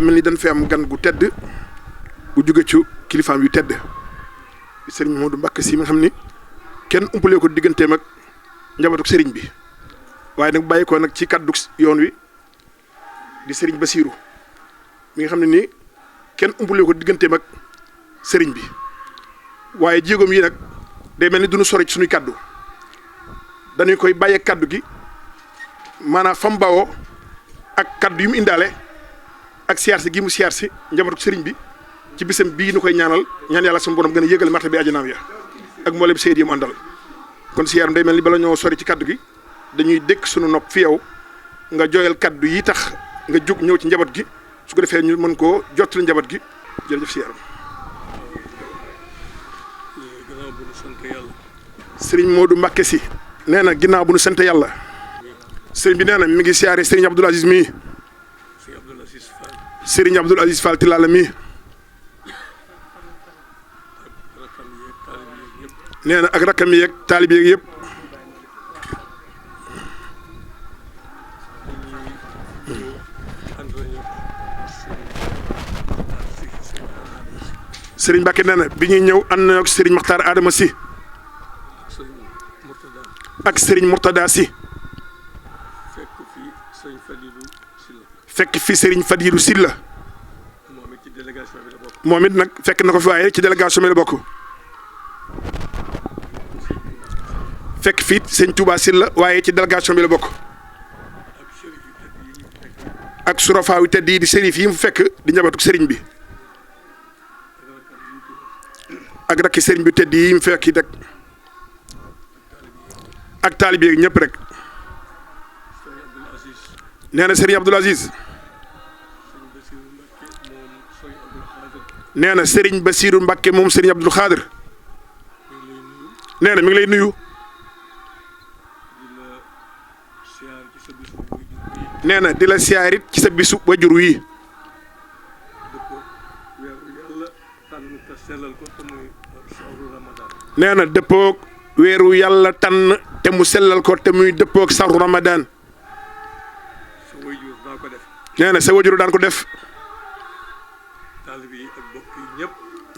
mel ni dañ fi am gan gu tedd gu jóge ci kilifaam yu tedd sëriñ Modou Mbacké Sy mi nga xam ni kenn umpalee ko digganteem ak njabootu sëriñ bi waaye nag bàyyi ko nag ci kaddu yoon wi di sëriñ Bassirou mi nga xam ne nii kenn umpalee ko digganteem ak sëriñ bi waaye jéegoom yi nag day mel ni duñu sori ci suñuy kaddu dañuy koy bàyyee kaddu gi maanaam fam bawoo ak kaddu yu mu indaale ak siyaar si gi mu siyaar si njabootu sëriñ bi ci bisam bii nu koy ñaan yàlla sama borom gën a yëgal marta bi àjjanaam ya ak mboolem seyd yi mu àndal kon siyaaram day mel ni bala ñoo sori ci kaddu gi dañuy dékk suñu nopp fi yow nga jooyal kaddu yi tax nga jóg ñëw ci njaboot gi su ko defee ñu mën koo jottali njaboot gi jërëjëf siyaaram. sëriñ Modou Mbacké Sy nee na ginnaaw bu nu sant yàlla sëriñ bi nee na mi ngi siyaare sëriñ Abdoul Aziz mii sëriñ Abdoul Aziz Fall Tilala mii nee na ak rakkam yi ak taalibe yi yëpp sëriñ Mbacké nee na bi ñuy ñëw ànd na ak sëriñ Makhtar Adama Sy ak sëriñ Mourtada Sy fekk fi sëriñ Fadilou Sylla moom it nag fekk na ko fi waaye ci délégation bi la bokk fekk fii sëñ Touba Sylla waaye ci délégation bi la bokk ak surafaa yu tedd yi di sërif yi mu fekk di njabootu sëriñ bi ak rakki sëriñ bi tedd yi mu fekk it ak taalibe yi ñëpp rek nee na sëriñ Abdoul Aziz nee na sëriñ Bassirou Mbacké moom sëriñ Abdoul Khadir nee na mi ngi lay nuyu nee na di la siyaarit ci sa bisu wajur wi nee na dëppoog weeru yàlla tànn te mu sellal ko te muy dëppoog saru Ramadan nee na sa wajur daan ko def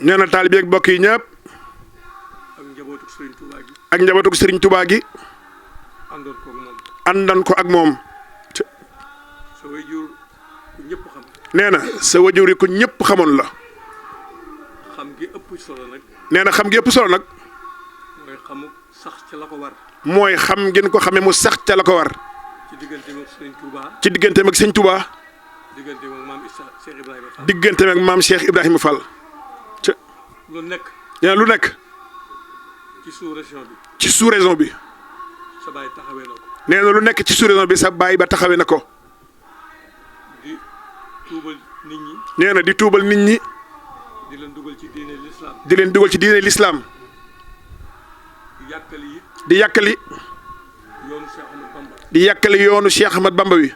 nee na taalibe yi ak bokk yi ñëpp ak njabootu Sëriñ Tuubaa gi àndan ko ak moom nee na sa wajur yi ko ñëpp xamoon la nee na xam gi ëpp solo nag mooy xam ngeen ko xamee mu sax ca la ko war ci digganteem ak Sëriñ Tuubaa digganteem ak maam Cheikh Ibrahima Fall lu nekk nee na lu nekk ci sous-région bi sa baay taxawee na ko nee na lu nekk ci sous-région bi sa baay ba taxawee na ko di tuubal nit ñi nee na di tuubal nit ñi di leen dugal ci diine l'islam di leen dugal ci diine l'islam di yàkkali yoonu Cheikh Ahmad Bamba di yàkkali yoonu Cheikh Ahmad Bamba wi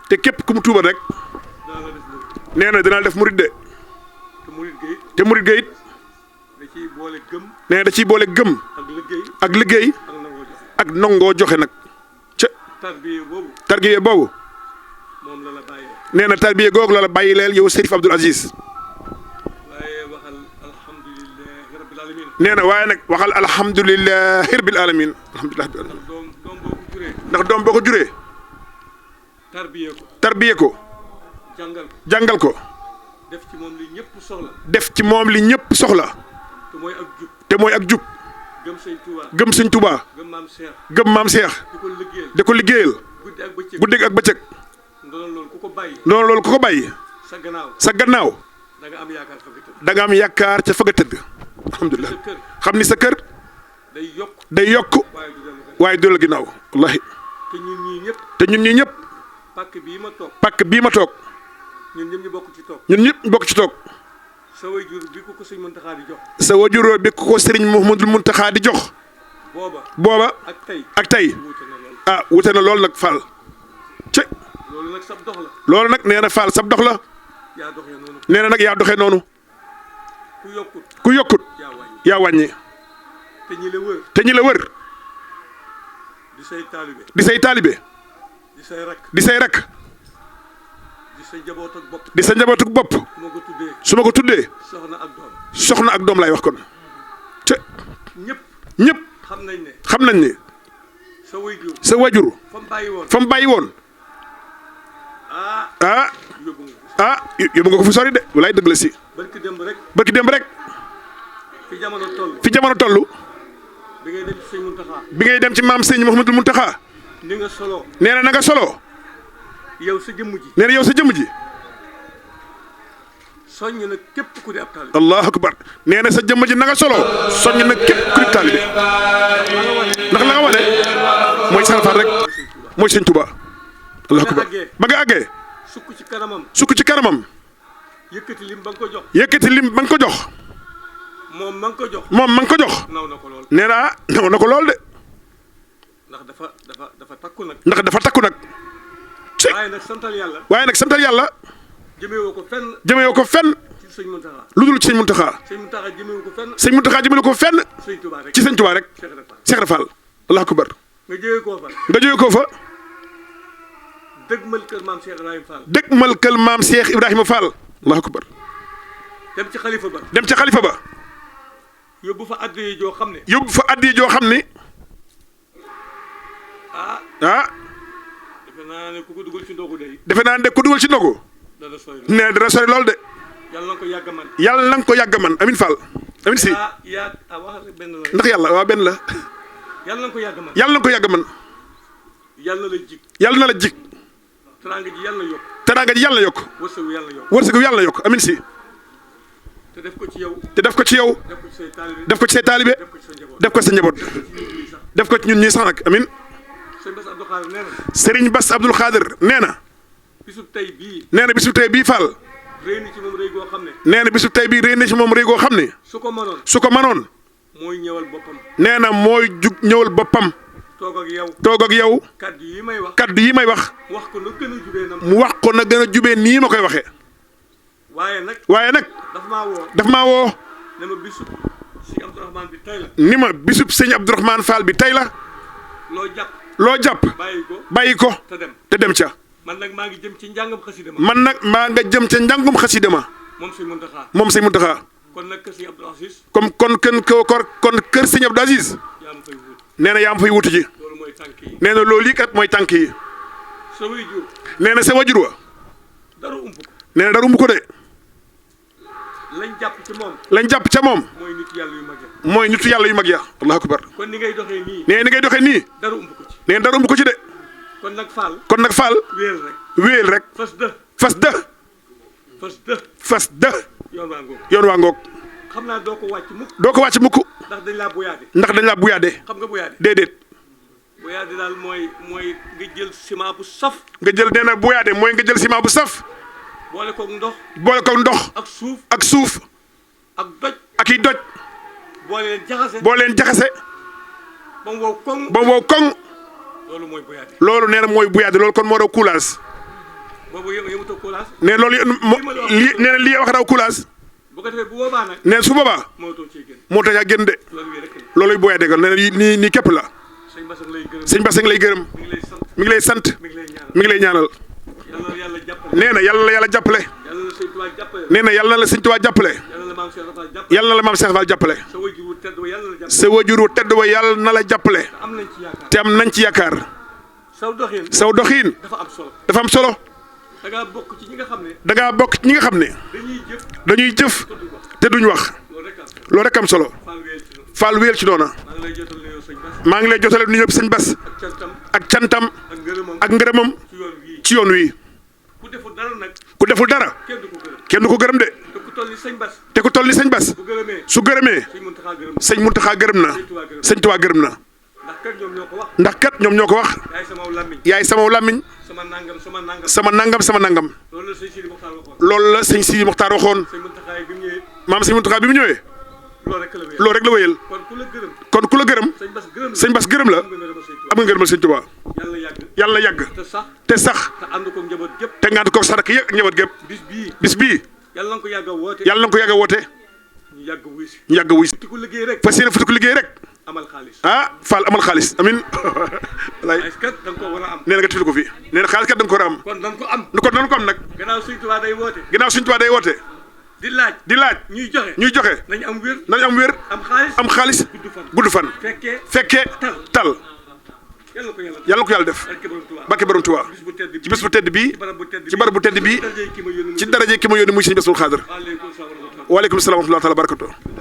te képp ku mu tuubal rek nee na dina def murid de te murid ga it da ciy boole gëm nee na da ciy boole gëm ak liggéey ak nangoo joxe nag ca tarbiye boobu moom la la bàyyee nee na tarbiye googu la la bàyyi leel yow Serif Abdoul Aziz waaye waxal alhamdulillahi rabbil alamin nee na waaye nag waxal alhamdulillahi rabbil alamin alhamdulillahi rabbil alamin doom boo ko juree ndax doom boo ko juree tarbiye ko jàngal ko def ci moom li ñëpp soxla def ci moom li ñëpp soxla te mooy ak jub gëm Sëñ Tuubaa gëm maam Cheikh di ko liggéeyal guddi ak bëccëg loolu ku ko bàyyi sa gannaaw da nga am yaakaar ca fa nga tëdd alhamdulilah xam ni sa kër day yokk waaye du la ginnaaw wallahi te ñun ñii ñëpp pàkk bii ma toog ñun ñëpp ñu bokk ci toog sa wajur bi ko sëriñ Muntaxa di jox sa wajur bi ko sëriñ Mouhamadul Muntaxa di jox booba ak tey ah wute na loolu nag Fall ci loolu nag nee na Fall sab dox la nee na nag yaa doxee noonu ku yokkut yaa wàññi te ñi la wër di say taalibe di say taalibe di say rakk di say rakk di sa njaboot ak bopp. di sa njabootuk bopp. moo ko tuddee. su ma ko tuddee. soxna ak doom. soxna ak doom lay wax kon. te ñëpp. xam nañ ne. sa wajur. fa mu bàyyi woon. yóbbu nga ko fi sori de walaay dëgg la si. barki démb rek. fi jamono toll. bi ngay dem ci maam sëñ Mouhamadul Muntaxa. ni nga solo. nee na nga solo. yow sa jëmm ji. nee na yow sa jëmm ji. soññ na képp ku di ab taalibe. allahu akbar nee na sa jëmm ji na nga solo. soññ na képp ku di taalibe. ndax la nga wane mooy sarafal rek mooy sëñ Tuba. allahu akbar ba nga àggee. sukk ci kanamam. yëkkati lim ba nga ko jox. moom ma nga ko jox. naw na ko lool. nee na naw na ko lool de. ndax dafa takku nag. waaye nag santal yàlla. jëmewoo ko fenn. ci sëñ Muntaxa. lu dul ci sëñ Muntaxa. sëñ Muntaxa jëmewoo ko fenn. ci sëñ Tuubaa rek. Cheikh Ibra Fall. allahu akbar. nga jógee koo fa. dëgmal kër maam Cheikh Ibrahima Fall. allahu akbar. dem ci xalifa ba. yóbbu fa addiya joo xam ne. defe naa ne ku dugal ci ndogu. dana sori lool de. yàlla na nga ko yàgg man. amin Fall. amin si. ndax yàlla waa benn la. yàlla na nga ko yàgg man. yàlla na la jig. teraanga ji yàlla na yokk. wërsëgu yàlla na yokk. amin si. te def ko ci yow. def ko ci say taalibe. def ko ci sa njaboot. def ko ci ñun ñii sax nag amin. Serigne Bass Abdoul Khadir nee na. bisub tey bii. bisub tey bii Fall. réy na ci moom réy goo xam ne. nee na bisub tey bii réy na ci moom réy goo xam ne. su ko mënoon. mooy ñëwal boppam. nee na mooy jug ñëwal boppam. toog ak yow. kaddu yi may wax. wax ko na gën a jubee mu wax ko na gën a jubee nii ma koy waxee. waaye nag. daf maa woo. ne ma bisub sëñ Abdourahmane bi tey la. ni ma bisub sëñ Abdourahmane Fall bi tey la. loo jàpp. bàyyi ko. te dem ca. man nag maa ngi jëm ci njàngum xasida ma. maa nga jëm ca njàngum xasida ma. moom sëñ Muntaxa. kon nag kër sëñ Abdou Aziz. kon kër sëñ Abdou Aziz. nee na yaa ma fay wutu ji. nee na loolu yi kat mooy tànk yi. nee na sa wajur wa. nee na dara ump ko de. lañ jàpp ca moom. mooy nitu yàlla yu mag ya. allahu akbar. kon ni ngay doxee nii. nee ni ngay doxee nii. dara ump ko ci. nee dara ump ko ci de. kon nag Fall. wéel rek. fas dë. yoon waa ngoog. xam naa doo ko wàcc mukk. ndax dañ laa buyaade. xam nga buyaade. déedéet. buyaade daal mooy nga jël ciment bu saf. nee na buyaade mooy nga jël ciment bu saf. boole koog ndox. ak suuf. ak doj. ak i doj. boo leen jaxase. ba mu wow koŋ. loolu mooy buyaade. loolu nee na mooy buyaade loolu kon moo daw coulage. boobu yëngu coulage. nee loolu nee na lii wax daw coulage. bu ko defee bu boobaa nag. nee su boobaa. moo tax yaa génn de. looluy buyaade kon nee na nii képp la. sëñ Bass lay gërëm. mi ngi lay sant. mi ngi lay ñaanal. nee na yàlla la yàlla jàppale. nee na yàlla na la sëñ Tuubaa jàppale. yàlla na la maam Cheikh Fall jàppale. sa wajur wu tedd wa yàlla na la jàppale. te am nañ ci yaakaar. saw doxiin. dafa am solo. da ngaa bokk ci ñi nga xam ne. dañuy jëf. te duñ wax. loolu rek am solo. Fall wéyal ci doona. maa ngi lay jotale nuyoo bi sëñ Bass. ak cantam. ak ngërëmam. ci yoon wi. ku deful dara. kenn du ko gërëm de. te ku toll ni sëñ Bass. su gërëmee. sëñ Muntaxa gërëm na. sëñ Tuubaa gërëm na. ndax kat ñoom ñoo ko wax. yaay sama làmmiñ. sama nangam. loolu la sëñ Sidi Moxtaar waxoon. maam sëñ Muntaxa bi mu ñëwee. loolu rek la wéyal. kon ku la gërëm. sëñ Bass gërëm la. am nga ngërëmal sëñ Tuubaa. yàlla yàgg. te sax. te nga ànd koog sarak yëpp ak njaboot gépp. bis bii. yàlla na ko yàgg a woote. ñu yàgg wuy si. fas yéene futti ko liggéey rek. amal xaalis. ah Fall amal xaalis amin walaay est-ce que da nga ko war a am. nee na nga tifil ko fi nee na xaalis kat da nga ko war a am. kon da nga ko am. kon da nga ko am nag. gannaaw Sëñ Tuubaa day woote. ginnaaw Sëñ Tuubaa day woote. di laaj. ñuy joxe. nañu am wér. am wér. am xaalis. gudd fan. fekkee tal. yàlla na ko yàlla def. barke borom Tuubaa. ci bés bu tedd bii. ci barab bu tedd bii. ci daraje ki ma yónni muy Sëñ Bassirou Khadre. waaleykum salaam wa rahmatulah barakatuh.